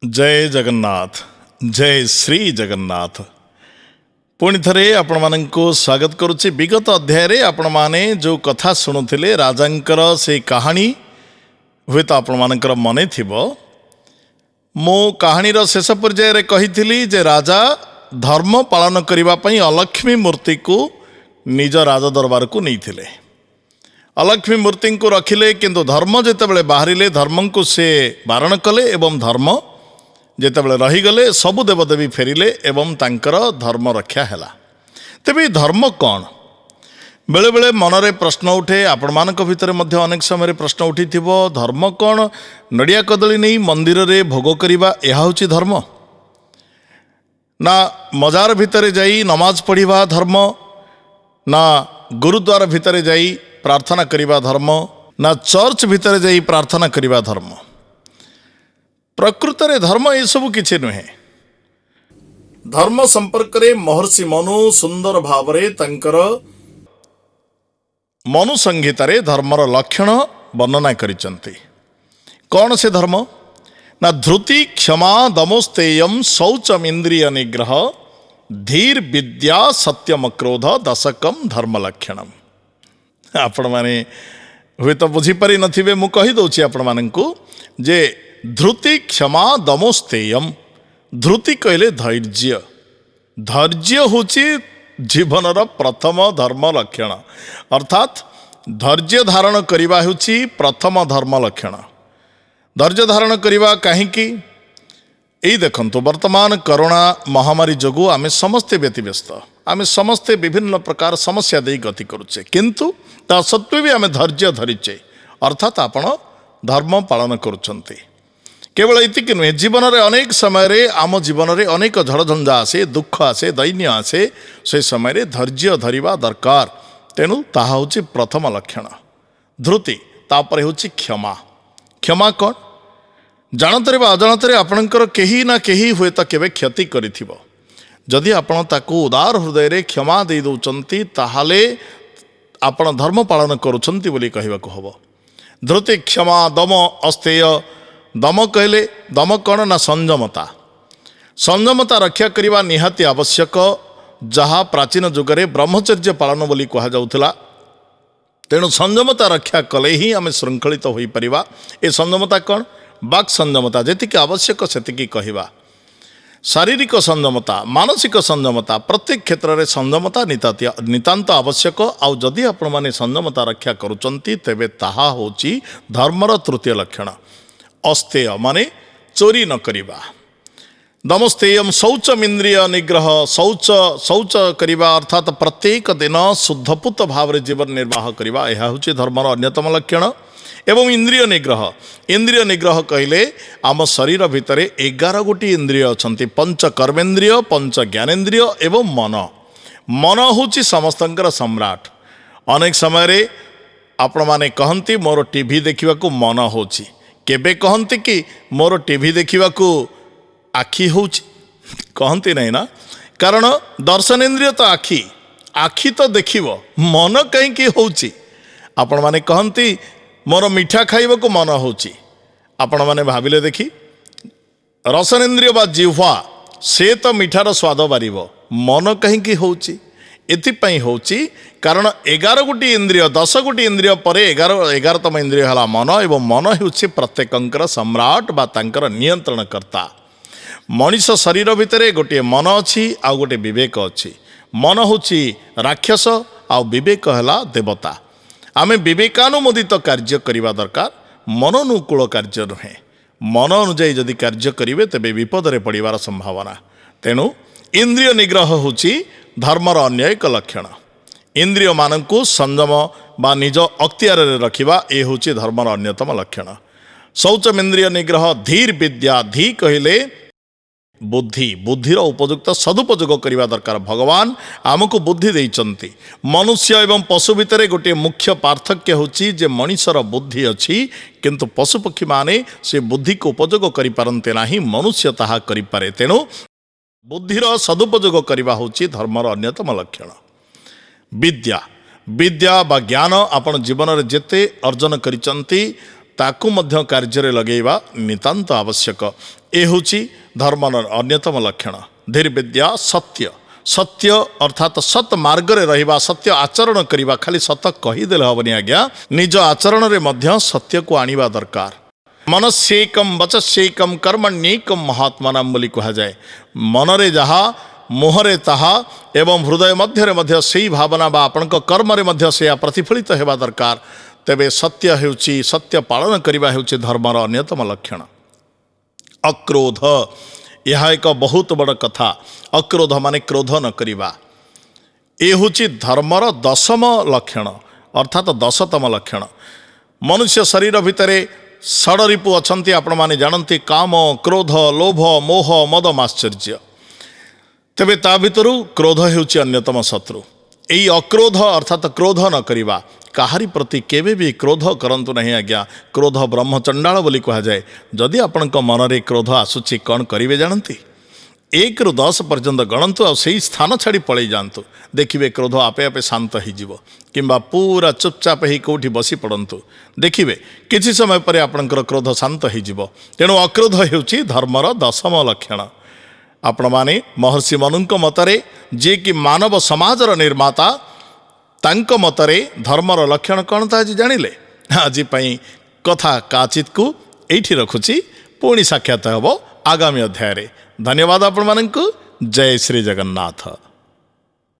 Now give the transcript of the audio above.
ଜୟ ଜଗନ୍ନାଥ, ଜୟ ଶ୍ରୀ ଜଗନ୍ନାଥ। ପୁଣି ଥରେ ଆପଣମାନଙ୍କୁ ସ୍ୱାଗତ କରୁଛି। ବିଗତ ଅଧ୍ୟାୟରେ ଆପଣମାନେ ଯେଉଁ କଥା ଶୁଣୁଥିଲେ, ରାଜାଙ୍କର ସେଇ କାହାଣୀ ହୁଏତ ଆପଣମାନଙ୍କର ମନେ ଥିବ। ମୁଁ କାହାଣୀର ଶେଷ ପର୍ଯ୍ୟାୟରେ କହିଥିଲି ଯେ ରାଜା ଧର୍ମ ପାଳନ କରିବା ପାଇଁ ଅଲକ୍ଷ୍ମୀ ମୂର୍ତ୍ତିକୁ ନିଜ ରାଜଦରବାରକୁ ନେଇଥିଲେ। ଅଲକ୍ଷ୍ମୀ ମୂର୍ତ୍ତିଙ୍କୁ ରଖିଲେ, କିନ୍ତୁ ଧର୍ମ ଯେତେବେଳେ ବାହାରିଲେ, ଧର୍ମଙ୍କୁ ସେ ବାରଣ କଲେ ଏବଂ ଧର୍ମ ଯେତେବେଳେ ରହିଗଲେ, ସବୁ ଦେବଦେବୀ ଫେରିଲେ ଏବଂ ତାଙ୍କର ଧର୍ମ ରକ୍ଷା ହେଲା। ତେବେ ଏ ଧର୍ମ କ'ଣ? ବେଳେବେଳେ ମନରେ ପ୍ରଶ୍ନ ଉଠେ। ଆପଣମାନଙ୍କ ଭିତରେ ମଧ୍ୟ ଅନେକ ସମୟରେ ପ୍ରଶ୍ନ ଉଠିଥିବ, ଧର୍ମ କ'ଣ? ନଡ଼ିଆ କଦଳୀ ନେଇ ମନ୍ଦିରରେ ଭୋଗ କରିବା, ଏହା ହେଉଛି ଧର୍ମ? ନା ମଜାର ଭିତରେ ଯାଇ ନମାଜ ପଢ଼ିବା ଧର୍ମ? ନା ଗୁରୁଦ୍ୱାର ଭିତରେ ଯାଇ ପ୍ରାର୍ଥନା କରିବା ଧର୍ମ? ନା ଚର୍ଚ୍ଚ ଭିତରେ ଯାଇ ପ୍ରାର୍ଥନା କରିବା ଧର୍ମ? ପ୍ରକୃତରେ ଧର୍ମ ଏସବୁ କିଛି ନୁହେଁ। ଧର୍ମ ସମ୍ପର୍କରେ ମହର୍ଷି ମନୁ ସୁନ୍ଦର ଭାବରେ ତାଙ୍କର ମନୁ ସଂହିତାରେ ଧର୍ମର ଲକ୍ଷଣ ବର୍ଣ୍ଣନା କରିଛନ୍ତି। କ'ଣ ସେ ଧର୍ମ? ନା ଧୃତି କ୍ଷମା ଦମୋସ୍ତେୟಂ ଶୌଚମ ଇନ୍ଦ୍ରିୟ ନିଗ୍ରହ ଧୀର ବିଦ୍ୟା ସତ୍ୟମ କ୍ରୋଧ ଦଶକମ ଧର୍ମ ଲକ୍ଷଣମ। ଆପଣମାନେ ହୁଏତ ବୁଝିପାରି ନଥିବେ, ମୁଁ କହିଦେଉଛି ଆପଣମାନଙ୍କୁ ଯେ ଧୃତି କ୍ଷମା ଦମୋସ୍ତେୟମ। ଧୃତି କହିଲେ ଧୈର୍ଯ୍ୟ। ଧୈର୍ଯ୍ୟ ହେଉଛି ଜୀବନର ପ୍ରଥମ ଧର୍ମ ଲକ୍ଷଣ। ଅର୍ଥାତ୍ ଧୈର୍ଯ୍ୟ ଧାରଣ କରିବା ହେଉଛି ପ୍ରଥମ ଧର୍ମ ଲକ୍ଷଣ। ଧୈର୍ଯ୍ୟ ଧାରଣ କରିବା କାହିଁକି? ଏଇ ଦେଖନ୍ତୁ, ବର୍ତ୍ତମାନ କରୋନା ମହାମାରୀ ଯୋଗୁଁ ଆମେ ସମସ୍ତେ ବ୍ୟତିବ୍ୟସ୍ତ, ଆମେ ସମସ୍ତେ ବିଭିନ୍ନ ପ୍ରକାର ସମସ୍ୟା ଦେଇ ଗତି କରୁଛେ, କିନ୍ତୁ ତା ସତ୍ତ୍ୱେ ବି ଆମେ ଧୈର୍ଯ୍ୟ ଧରିଛେ। ଅର୍ଥାତ୍ ଆପଣ ଧର୍ମ ପାଳନ କରୁଛନ୍ତି। କେବଳ ଏତିକି ନୁହେଁ, ଜୀବନରେ ଅନେକ ସମୟରେ ଆମ ଜୀବନରେ ଅନେକ ଝଡ଼ଝଞ୍ଜା ଆସେ, ଦୁଃଖ ଆସେ, ଦୈନ୍ୟ ଆସେ। ସେ ସମୟରେ ଧୈର୍ଯ୍ୟ ଧରିବା ଦରକାର। ତେଣୁ ତାହା ହେଉଛି ପ୍ରଥମ ଲକ୍ଷଣ ଧୃତି। ତାପରେ ହେଉଛି କ୍ଷମା। କ୍ଷମା କ'ଣ? ଜାଣତରେ ବା ଅଜାଣତରେ ଆପଣଙ୍କର କେହି ନା କେହି ହୁଏତ କେବେ କ୍ଷତି କରିଥିବ। ଯଦି ଆପଣ ତାକୁ ଉଦାର ହୃଦୟରେ କ୍ଷମା ଦେଇ ଦେଉଛନ୍ତି, ତାହେଲେ ଆପଣ ଧର୍ମ ପାଳନ କରୁଛନ୍ତି ବୋଲି କହିବାକୁ ହେବ। ଧୃତି କ୍ଷମା ଦମ ଅସ୍ତେୟ। ଦମ କହିଲେ, ଦମ କ'ଣ? ନା ସଂଯମତା। ସଂଯମତା ରକ୍ଷା କରିବା ନିହାତି ଆବଶ୍ୟକ, ଯାହା ପ୍ରାଚୀନ ଯୁଗରେ ବ୍ରହ୍ମଚର୍ଯ୍ୟ ପାଳନ ବୋଲି କୁହାଯାଉଥିଲା। ତେଣୁ ସଂଯମତା ରକ୍ଷା କଲେ ହିଁ ଆମେ ଶୃଙ୍ଖଳିତ ହୋଇପାରିବା। ଏ ସଂଯମତା କ'ଣ? ବାକ୍ ସଂଯମତା, ଯେତିକି ଆବଶ୍ୟକ ସେତିକି କହିବା। ଶାରୀରିକ ସଂଯମତା, ମାନସିକ ସଂଯମତା, ପ୍ରତ୍ୟେକ କ୍ଷେତ୍ରରେ ସଂଯମତା ନିତାନ୍ତ ଆବଶ୍ୟକ। ଆଉ ଯଦି ଆପଣମାନେ ସଂଯମତା ରକ୍ଷା କରୁଛନ୍ତି, ତେବେ ତାହା ହେଉଛି ଧର୍ମର ତୃତୀୟ ଲକ୍ଷଣ। ଅସ୍ତେୟ ମାନେ ଚୋରି ନ କରିବା। ଦମସ୍ତେୟମ ଶୌଚମ ଇନ୍ଦ୍ରିୟ ନିଗ୍ରହ। ଶୌଚ, ଶୌଚ କରିବା ଅର୍ଥାତ୍ ପ୍ରତ୍ୟେକ ଦିନ ଶୁଦ୍ଧପୁତ ଭାବରେ ଜୀବନ ନିର୍ବାହ କରିବା, ଏହା ହେଉଛି ଧର୍ମର ଅନ୍ୟତମ ଲକ୍ଷଣ। ଏବଂ ଇନ୍ଦ୍ରିୟ ନିଗ୍ରହ। ଇନ୍ଦ୍ରିୟ ନିଗ୍ରହ କହିଲେ ଆମ ଶରୀର ଭିତରେ 11 ଗୋଟି ଇନ୍ଦ୍ରିୟ ଅଛନ୍ତି, ପଞ୍ଚ କର୍ମେନ୍ଦ୍ରିୟ, ପଞ୍ଚ ଜ୍ଞାନେନ୍ଦ୍ରିୟ ଏବଂ ମନ। ମନ ହେଉଛି ସମସ୍ତଙ୍କର ସମ୍ରାଟ। ଅନେକ ସମୟରେ ଆପଣମାନେ କହନ୍ତି, ମୋର ଟିଭି ଦେଖିବାକୁ ମନ ହେଉଛି। କେବେ କହନ୍ତି କି ମୋର ଟିଭି ଦେଖିବାକୁ ଆଖି ହେଉଛି? କହନ୍ତି ନାହିଁ ନା? କାରଣ ଦର୍ଶନେନ୍ଦ୍ରିୟ ତ ଆଖି, ଆଖି ତ ଦେଖିବ, ମନ କାହିଁକି ହେଉଛି? ଆପଣମାନେ କହନ୍ତି, ମୋର ମିଠା ଖାଇବାକୁ ମନ ହେଉଛି। ଆପଣମାନେ ଭାବିଲେ ଦେଖି, ରସନେନ୍ଦ୍ରିୟ ବା ଜିହ୍ୱା, ସେ ତ ମିଠାର ସ୍ୱାଦ ବାରିବ, ମନ କାହିଁକି ହେଉଛି? ଏଥିପାଇଁ ହେଉଛି କାରଣ 11 ଗୋଟି ଇନ୍ଦ୍ରିୟ, 10 ଗୋଟି ଇନ୍ଦ୍ରିୟ ପରେ 11ତମ ଇନ୍ଦ୍ରିୟ ହେଲା ମନ। ଏବଂ ମନ ହେଉଛି ପ୍ରତ୍ୟେକଙ୍କର ସମ୍ରାଟ ବା ତାଙ୍କର ନିୟନ୍ତ୍ରଣକର୍ତ୍ତା। ମଣିଷ ଶରୀର ଭିତରେ ଗୋଟିଏ ମନ ଅଛି ଆଉ ଗୋଟିଏ ବିବେକ ଅଛି। ମନ ହେଉଛି ରାକ୍ଷସ ଆଉ ବିବେକ ହେଲା ଦେବତା। ଆମେ ବିବେକାନୁମୋଦିତ କାର୍ଯ୍ୟ କରିବା ଦରକାର, ମନାନୁକୂଳ କାର୍ଯ୍ୟ ନୁହେଁ। ମନ ଅନୁଯାୟୀ ଯଦି କାର୍ଯ୍ୟ କରିବେ, ତେବେ ବିପଦରେ ପଡ଼ିବାର ସମ୍ଭାବନା। ତେଣୁ ଇନ୍ଦ୍ରିୟ ନିଗ୍ରହ ହେଉଛି ଧର୍ମର ଅନ୍ୟ ଏକ ଲକ୍ଷଣ। ଇନ୍ଦ୍ରିୟମାନଙ୍କୁ ସଂଯମ ବା ନିଜ ଅକ୍ତିଆରରେ ରଖିବା, ଏ ହେଉଛି ଧର୍ମର ଅନ୍ୟତମ ଲକ୍ଷଣ। ଶୌଚମ ଇନ୍ଦ୍ରିୟ ନିଗ୍ରହ ଧୀର ବିଦ୍ୟା। ଧୀ କହିଲେ ବୁଦ୍ଧି। ବୁଦ୍ଧିର ଉପଯୁକ୍ତ ସଦୁପଯୋଗ କରିବା ଦରକାର। ଭଗବାନ ଆମକୁ ବୁଦ୍ଧି ଦେଇଛନ୍ତି। ମନୁଷ୍ୟ ଏବଂ ପଶୁ ଭିତରେ ଗୋଟିଏ ମୁଖ୍ୟ ପାର୍ଥକ୍ୟ ହେଉଛି ଯେ ମଣିଷର ବୁଦ୍ଧି ଅଛି, କିନ୍ତୁ ପଶୁପକ୍ଷୀମାନେ ସେ ବୁଦ୍ଧିକୁ ଉପଯୋଗ କରିପାରନ୍ତି ନାହିଁ, ମନୁଷ୍ୟ ତାହା କରିପାରେ। ତେଣୁ ବୁଦ୍ଧିର ସଦୁପଯୋଗ କରିବା ହେଉଛି ଧର୍ମର ଅନ୍ୟତମ ଲକ୍ଷଣ। ବିଦ୍ୟା, ବିଦ୍ୟା ବା ଜ୍ଞାନ ଆପଣ ଜୀବନରେ ଯେତେ ଅର୍ଜନ କରିଛନ୍ତି, ତାକୁ ମଧ୍ୟ କାର୍ଯ୍ୟରେ ଲଗାଇବା ନିତାନ୍ତ ଆବଶ୍ୟକ। ଏ ହେଉଛି ଧର୍ମର ଅନ୍ୟତମ ଲକ୍ଷଣ। ଧୀର୍ବିଦ୍ୟା ସତ୍ୟ। ସତ୍ୟ ଅର୍ଥାତ୍ ସତ୍ ମାର୍ଗରେ ରହିବା, ସତ୍ୟ ଆଚରଣ କରିବା। ଖାଲି ସତ କହିଦେଲେ ହେବନି ଆଜ୍ଞା, ନିଜ ଆଚରଣରେ ମଧ୍ୟ ସତ୍ୟକୁ ଆଣିବା ଦରକାର। ମନସ୍ୟେକମ୍ ବଚସ୍ୟେକମ୍ କର୍ମଣ୍ୟେକମ୍ ମହାତ୍ମନାମ ବୋଲି କୁହାଯାଏ। ମନରେ ଯାହା, ମୁହଁରେ ତାହା ଏବଂ ହୃଦୟ ମଧ୍ୟରେ ମଧ୍ୟ ସେଇ ଭାବନା ବା ଆପଣଙ୍କ କର୍ମରେ ମଧ୍ୟ ସେୟା ପ୍ରତିଫଳିତ ହେବା ଦରକାର। ତେବେ ସତ୍ୟ ହେଉଛି, ସତ୍ୟ ପାଳନ କରିବା ହେଉଛି ଧର୍ମର ଅନ୍ୟତମ ଲକ୍ଷଣ। ଅକ୍ରୋଧ, ଏହା ଏକ ବହୁତ ବଡ଼ କଥା। ଅକ୍ରୋଧ ମାନେ କ୍ରୋଧ ନ କରିବା। ଏ ହେଉଛି ଧର୍ମର ଦଶମ ଲକ୍ଷଣ, ଅର୍ଥାତ୍ ଦଶତମ ଲକ୍ଷଣ। ମନୁଷ୍ୟ ଶରୀର ଭିତରେ ଷଡ଼ରିପୁ ଅଛନ୍ତି, ଆପଣମାନେ ଜାଣନ୍ତି, କାମ, କ୍ରୋଧ, ଲୋଭ, ମୋହ, ମଦ, ମାତ୍ସର୍ଯ୍ୟ। ତେବେ ତା ଭିତରୁ କ୍ରୋଧ ହେଉଛି ଅନ୍ୟତମ ଶତ୍ରୁ। ଏଇ ଅକ୍ରୋଧ ଅର୍ଥାତ୍ କ୍ରୋଧ ନ କରିବା। କାହାରି ପ୍ରତି କେବେ ବି କ୍ରୋଧ କରନ୍ତୁ ନାହିଁ ଆଜ୍ଞା। କ୍ରୋଧ ବ୍ରହ୍ମଚଣ୍ଡାଳ ବୋଲି କୁହାଯାଏ। ଯଦି ଆପଣଙ୍କ ମନରେ କ୍ରୋଧ ଆସୁଛି, କ'ଣ କରିବେ ଜାଣନ୍ତି? 1ରୁ 10 ପର୍ଯ୍ୟନ୍ତ ଗଣନ୍ତୁ ଆଉ ସେଇ ସ୍ଥାନ ଛାଡ଼ି ପଳେଇ ଯାଆନ୍ତୁ। ଦେଖିବେ କ୍ରୋଧ ଆପେ ଆପେ ଶାନ୍ତ ହେଇଯିବ। କିମ୍ବା ପୁରା ଚୁପଚାପ ହେଇ କେଉଁଠି ବସି ପଡ଼ନ୍ତୁ, ଦେଖିବେ କିଛି ସମୟ ପରେ ଆପଣଙ୍କର କ୍ରୋଧ ଶାନ୍ତ ହେଇଯିବ। ତେଣୁ ଅକ୍ରୋଧ ହେଉଛି ଧର୍ମର ଦଶମ ଲକ୍ଷଣ। ଆପଣମାନେ ମହର୍ଷି ମନୁଙ୍କ ମତରେ, ଯିଏକି ମାନବ ସମାଜର ନିର୍ମାତା, ତାଙ୍କ ମତରେ ଧର୍ମର ଲକ୍ଷଣ କ'ଣ ତା ଆଜି ଜାଣିଲେ। ଆଜି ପାଇଁ କଥା କାଚିତକୁ ଏଇଠି ରଖୁଛି। ପୁଣି ସାକ୍ଷାତ ହେବ ଆଗାମୀ ଅଧ୍ୟାୟରେ। ଧନ୍ୟବାଦ ଆପଣମାନଙ୍କୁ। ଜୟ ଶ୍ରୀ ଜଗନ୍ନାଥ।